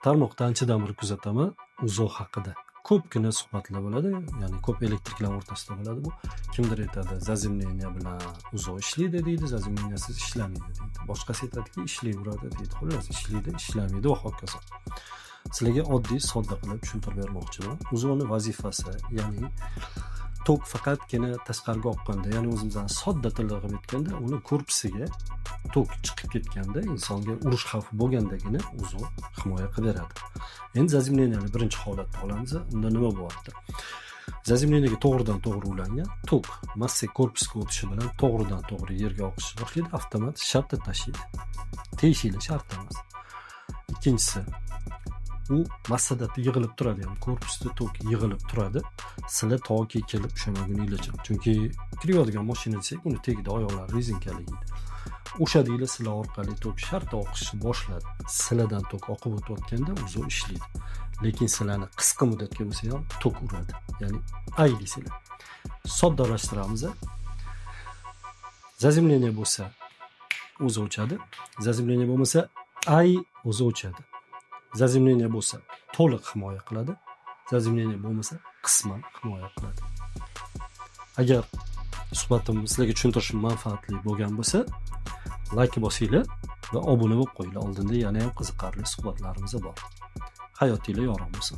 Tarmoqda anchadan beri kuzataman УЗО haqida. Ko'pgina suhbatlar bo'ladi, ya'ni ko'p elektriklar o'rtasida bo'ladi bu. Kimdir aytadi, заземление bilan УЗО ishlaydi deydi, заземление siz ishlamaydi deydi. Boshqasi aytadiki, ishlayveradi deydi. Xullas, ishlaydi, ishlamaydi va hokazo. Sizlarga oddiy, sodda qilib tushuntirib bermoqchiman. УЗО ni vazifasi, ya'ni tok faqatgina tashqariga oqqanda, ya'ni o'zimizning sodda tilda qilib aytganda, uni korpusiga tok chiqib ketganda, insonga urish xavfi bo'lgandagina УЗО himoya qilib beradi. Endi заземление ni birinchi holatda olamiz. Unda nima bo'lyapti? Заземление ga to'g'ridan to'g'ri ulangan tok massa korpusga o'tishi bilan to'g'ridan to'g'ri yerga oqishni boshlaydi, avtomat shartta tashiydi. Tegishinglar shart emas. Ikkinchisi, u massada yig'ilib turadi, ya'ni korpusda tok yig'ilib turadi. Sizlar toki kelib tushmaguninglarcha. Chunki kirayotgan mashina desak, uni tagida oyoqlari rezinkali edi. O'sha deylar, sizlar orqali tok shartta oqishni boshladi. Sizlardan tok oqib o'tayotganda УЗО ishlaydi. Lekin sizlarni qisqa muddatga bo'lsa ham tok uradi. Ya'ni ay deysizlar. Soddalashtiramiz. Заземление bo'lsa, o'zi o'chadi. Заземление bo'lmasa, ay o'zi o'chadi. Заземление bo'lsa, to'liq himoya qiladi. Заземление bo'lmasa, qisman himoya qiladi. Agar suhbatim sizlarga tushuntirishim manfaatli bo'lgan bo'lsa, layk bosinglar va obuna bo'lib qo'yinglar. Oldinda yana ham qiziqarli suhbatlarimiz bor. Hayotinglar yorug' bo'lsin.